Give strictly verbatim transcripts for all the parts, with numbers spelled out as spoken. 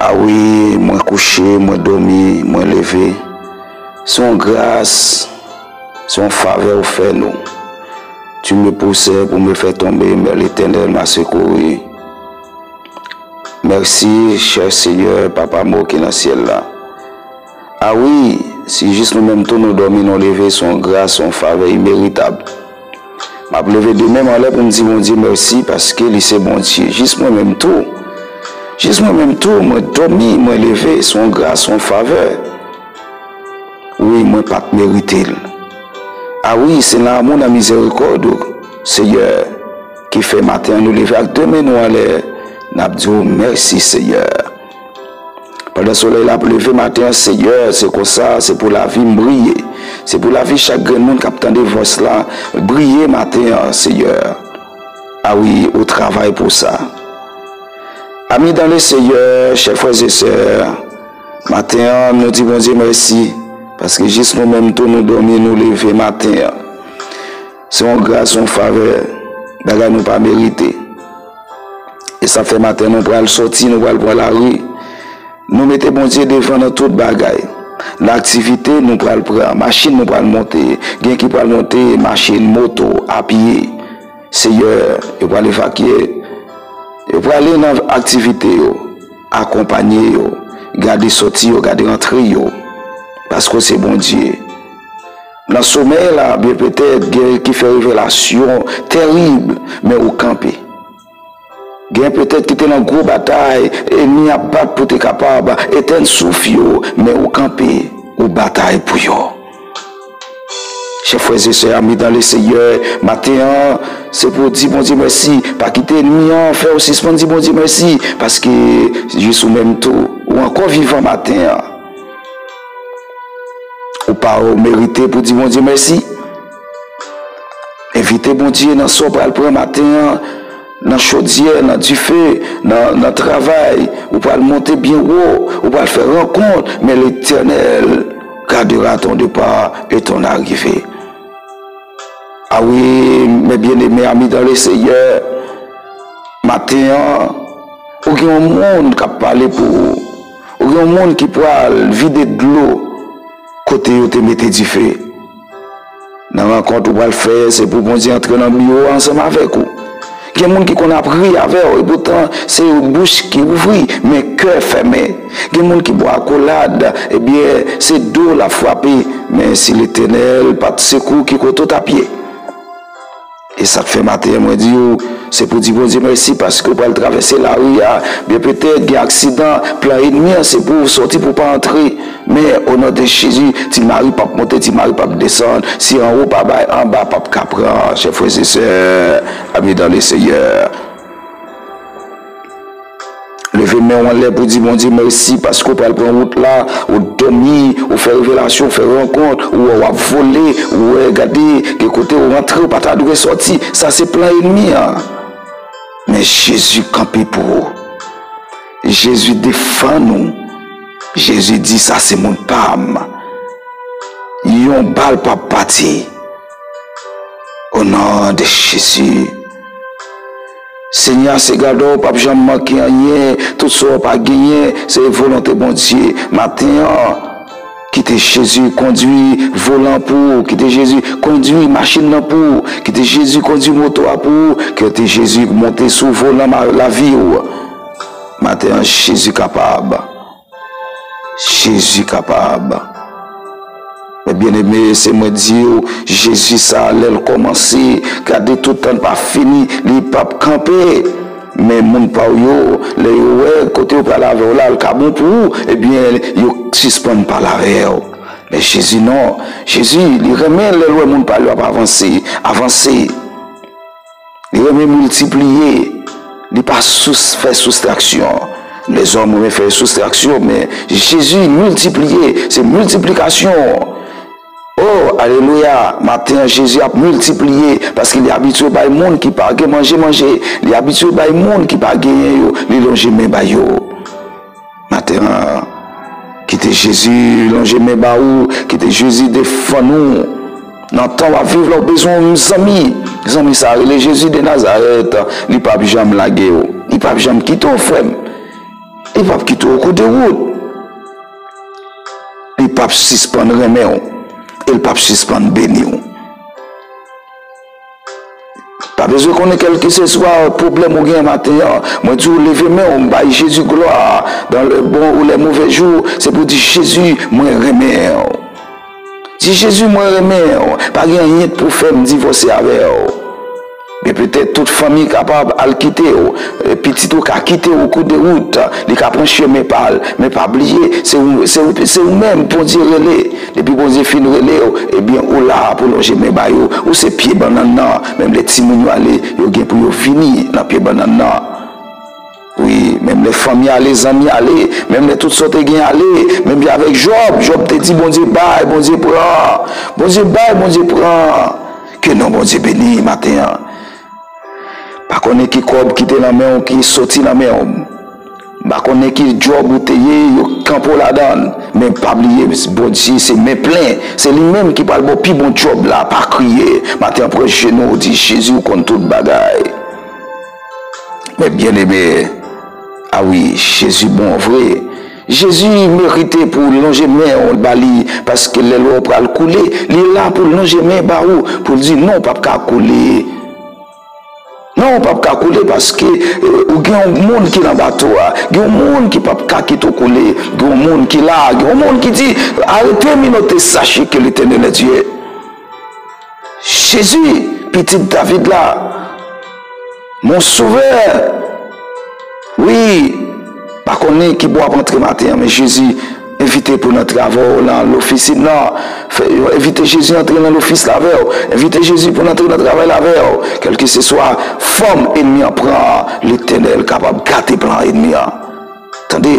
A wi, mwen kouche, mwen dòmi, mwen leve. Se yon gras, se yon favè ou fè nou. Tu me poussais pour me faire tomber, mais l'Éternel m'a secouru. Mèsi, chè Senyè, Papa mwen ki nan syèl la. A wi, si jis nou menm tou nou dòmi, nou leve, se yon gras, se yon favè imeritab. M ap leve de men m anlè pou m di Bondye mèsi paske li se Bondye. Jis mwen menm tou. Jis mwen menm tou, mwen dòmi, mwen leve, se yon gras, se yon favè. Wi, mwen pa t merite l. A wi, se nan amou, nan mizerikòd ou, Seyè, ki fè maten an nou leve ak de men nou anlè, n ap di w mèsi, Seyè. Pandan solèy la ap leve maten an, Seyè, se konsa, se pou lavi m briye. Se pou lavi chak grenn moun k ap tande vòs la briye maten an, Seyè. A wi, ou travay pou sa. Amis dans le Seigneur, chers frères et sœurs, maten an, nou di Bondye mèsi, paske jis nou menm tou nou dòmi, nou leve maten an. Se yon gras, yon favè, bagay nou pa merite. E sa fè maten nou pral sòti, nou pral pran lari. Nou mete Bondye devan nan tout bagay. Nan aktivite, nou pral pran machin, nou pral monte. Gen ki pral monte machin, moto, apye. Seyè, yo pral evakye. Yo prale nan aktivite yo. Akonpanye yo. Gade sòti yo, gade rantre yo. Paske w se Bondye. Nan somèy la, byen petèt, gen ki fè revelasyon tèrib, men ou kanpe. Gen petèt ki te nan gwo batay, enmi ap bat pou te kapab etèn souf yo, men ou kanpe, ou batay pou yo. Chè frè e sè, amis dans le Seigneur, maten an, se pou w di Bondye mèsi. Pa kite enmi an fè w sispann di Bondye mèsi, paske jis ou menm tou, ou ankò vivan maten an. Ou pa merite pou di Bondye mèsi. Envite Bondye nan sa w pral pran maten an, nan chodyè, nan dife, nan, nan travay. Ou pral monte byen wo, ou pral fè rankont, mais l'Éternel gardera ton départ et ton arrivée. A wi, mes bien-aimés, amis dans le Seigneur, maten an, ou gen yon moun k ap pale pou ou. Ou gen yon moun ki pral vide dlo kote yo te mete dife. Nan rankont ou pral fè, se pou Bondye antre nan biwo a ansanm avèk ou. Gen moun ki konn ap ri avè w, epoutan se bouch ki ouvri, men kè fèmen. Gen moun ki bwè akolad, ebyen, se do l ap frape, men si Letènèl pa t sekou, ki kote w t ap ye? E sa k fè maten an mwen di w, se pou di Bondye mèsi paske w pral travèse lari a. Byen petèt gen aksidan, plan ènmi an se pou w sòti pou w pa antre. Men, o non de Jezi, Ti Mari p ap monte, Ti Mari p ap desann. Si anwo pa bay, anba p ap ka pran. Chè frè e sè, amis dans le Seigneur. Leve men w anlè pou di Bondye mèsi paske w pral pran wout la, ou dòmi, ou fè revelasyon, ou fè rankont, ou wè w ap vole, ou wè, gade, gen kote ou rantre, ou pa ta dwe sòti. Sa se plan ènmi an. Men Jezi kanpe pou ou. Jezi defann ou. Jezi di, "Sa se moun pa m." Yon bal p ap pati. O non de Jezi. Senyè, se gade w p ap janm manke anyen, tout sa w pa genyen, se volonte Bondye. Maten an, kite Jezi kondui volan pou ou, kite Jezi kondui machin nan pou ou, kite Jezi kondui moto a pou ou, kite Jezi monte sou volan ma-, lavi w. Maten an, Jezi kapab. Jezi kapab. Men byeneme, se mwen di w, Jezi sa, lè l kòmanse, gade tout tan l pa fini, li p ap kanpe. Men moun pa w yo, lè yo wè kote yo pral avè w la, l ka bon pou ou, ebyen, yo sispann pale avè w. Men Jezi non. Jezi, li renmen lè l wè moun pa l yo ap avanse, avanse. Li renmen miltipliye. Li pa sous-, fè soustraksyon. Lèzòm renmen fè soustraksyon, men Jezi miltipliye. Se miltiplikasyon. O, alelouya! Maten an, Jezi ap miltipliye paske li abitye bay moun ki pa gen manje, manje. Li abitye bay moun ki pa genyen yo, li lonje men ba yo. Maten an, kite Jezi lonje men ba ou, kite Jezi defann ou. Nan tan w ap viv la, ou bezwen yon zanmi. Zanmi sa a rele Jezi de Nazarèt. Li p ap janm lage w. Li p ap janm kite w, frè m. Li p ap kite w kou de wout. Li p ap sispann renmen w. E l p ap sispann beni w. Pa bezwen konnen kèlkeseswa pwoblèm ou gen maten an. Mwen di w, leve men w, bay Jezi glwa. Dans les bons ou les mauvais jours, se pou di, Jezi, mwen renmen w. Di, Jezi, mwen renmen w. Pa gen anyen k pou fè m divòse avè w. Men petèt tout fanmi kapab al kite w. E pitit ou ka kite w kou de wout. Li ka pran chemen pa l. Men pa bliye, se ou, se ou, se ou menm Bondye rele. Depi Bondye fin rele w, ebyen, ou la pou lonje men ba yo. Ou se pye bannann nan. Menm lè timoun yo ale, yo gen pou yo vini nan pye bannann nan. Wi, menm lè fanmi ale, zanmi ale, menm lè tout sa w te gen ale, menm jan avèk Jòb, Jòb te di, Bondye bay, Bondye pran. Bondye bay, Bondye pran. Ke non Bondye beni maten an. Pa konnen ki kòb ki te nan men w, ki soti nan men w. M pa konnen ki djòb ou te ye, yo kanpe w ladan l. Men pa bliye, Bondye se men plen. Se li menm ki pral ba w pi bon djòb la. Pa kriye. Maten an, pran jenou w, di, Jezi, ou konn tout bagay. Men byeneme, a wi, Jezi bon vre. Jezi merite pou w lonje men w ba li, paske lè lwa w pral koule, li la pou l lonje men ba ou, pou l di, non, w p ap ka koule. Non, w p ap ka koule paske, eh, ou gen yon moun ki nan bato a, gen yon moun ki p ap ka kite w koule, gen yon moun ki la, gen yon moun ki di, arrêtez, menottez, sachez que l'Éternel est Dieu. Jezi, pitit David la, mon sovè. Wi, pa konnen ki bò w ap antre maten an, men Jezi envite pou l antre avè w nan lofisin nan. Fè, envite Jezi antre nan lofis la avè w. Envite Jezi pou l antre nan travay la avè w. Kèlkeseswa fòm ènmi an pran, Letènèl kapab gate plan ènmi an. Tande.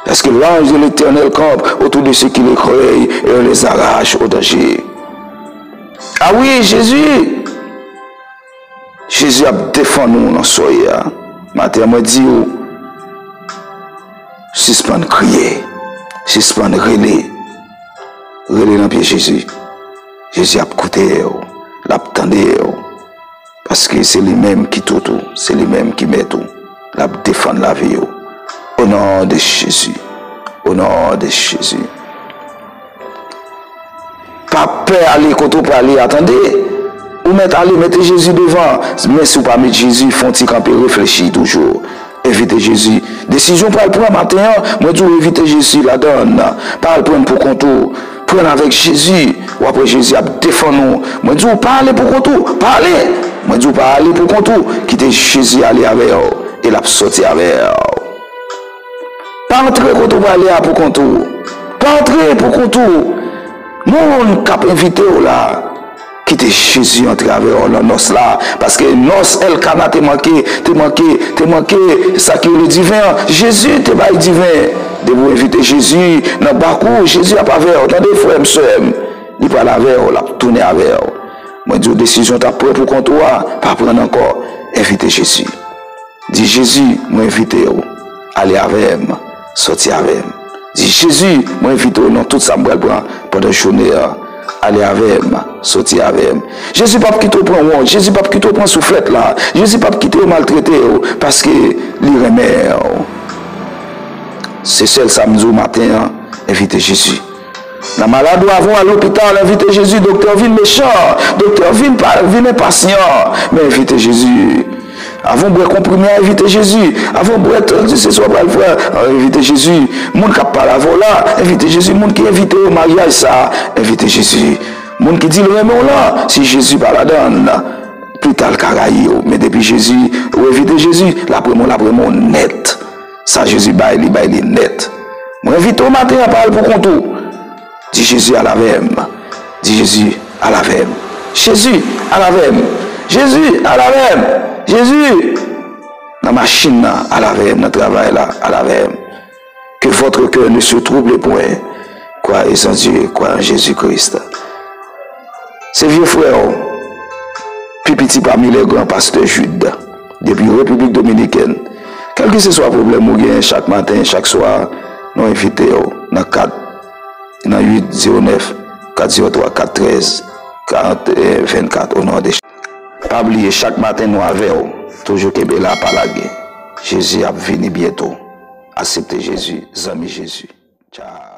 Parce que l'ange de l'Éternel campe autour de ceux qui le craignent et les arrache au danger. Ah wi, Jezi! Jezi ap defann ou nan sa w ye a. Maten an, mwen di w, sispann kriye, sispann rele. Rele nan pye Jezi. Jezi ap koute w, l ap tande w. Paske se li menm ki tout ou, se li menm ki mèt ou. L ap defann lavi w. O non de Jezi. O non de Jezi. Pa pè ale kote w prale a, tande. Ou mèt ale, mete Jezi devan. Men si w pa met Jezi, fè yon ti kanpe, reflechi toujou. Envite Jezi. Desizyon w pral pran maten an, mwen di w envite Jezi ladan l. Pa al pran l pou kont ou. Pran l avèk Jezi. W ap wè Jezi ap defann ou. Mwen di w pa ale pou kont ou. Pa ale. Mwen di w pa ale pou kont ou. Kite Jezi ale avè w. E l ap soti avè w. Pa antre kote w prale a pou kont ou. Pa antre pou kont ou. Moun k ap envite w la. Kite Jezi antre avè w nan nòs la, paske nòs Èlkana te manke, te manke, te manke sa ki rele diven an. Jezi te bay diven. Depi w envite Jezi nan bak ou, Jezi ap avè w. Tande, frè m, sè m. Li pral avè w, l ap tounen avè w. Mwen di w, desizyon w t ap pran pou kont ou a, pa pran l ankò. Envite Jezi. Di, Jezi, mwen envite w. Ale avè m, soti avè m. Di, Jezi, mwen envite w nan tout sa m pral pran pandan jounen an. Ale avè m, soti avè m. Jezi p ap kite w pran wont. Jezi p ap kite w pran souflèt la. Jezi p ap kite yo maltrete w, paske li renmen w. Se sèl sa m di w maten an, envite Jezi. Nan malad ou, avan w al lopital, envite Jezi. Doktè vin mechan, doktè vin pa, vin enpasyan, men envite Jezi. Avan w bwè konprime a, envite Jezi. Avan w bwè tòl di se sa w pral fè, envite Jezi. Moun k ap pale avè w la, envite Jezi. Moun ki envite w maryaj sa, envite Jezi. Moun ki di l renmen w lan, si Jezi pa ladan l, pita l ka rayi w. Men depi Jezi, ou envite Jezi, l ap renmen w, l ap renmen w nèt. Sa Jezi bay, li bay li nèt. Mwen envite w maten an, pa al pou kont ou. Di, Jezi, al avè m. Di, Jezi, al avè m. Jezi, al avè m. Jezi, al avè m. Jezi, nan machin nan, al avè m. Nan travay la, al avè m. Que votre cœur ne se trouble point. Croyez en Dieu, croyez en Jésus-Christ. Se vye frè w, pi piti pami lè gran, pastè Jude, depi Repiblik Dominikèn. Kèlkeseswa pwoblèm ou gen, chak maten, chak swa, nou envite w nan kat, nan uit zewo nèf, kat zewo twa, kat trèz, karant, vennkat, o non de Jezi. Pa bliye, chak maten nou avè w. Toujou kenbe la, pa lage. Jezi ap vini byento. Aksepte Jezi, zanmi Jezi. Tchao.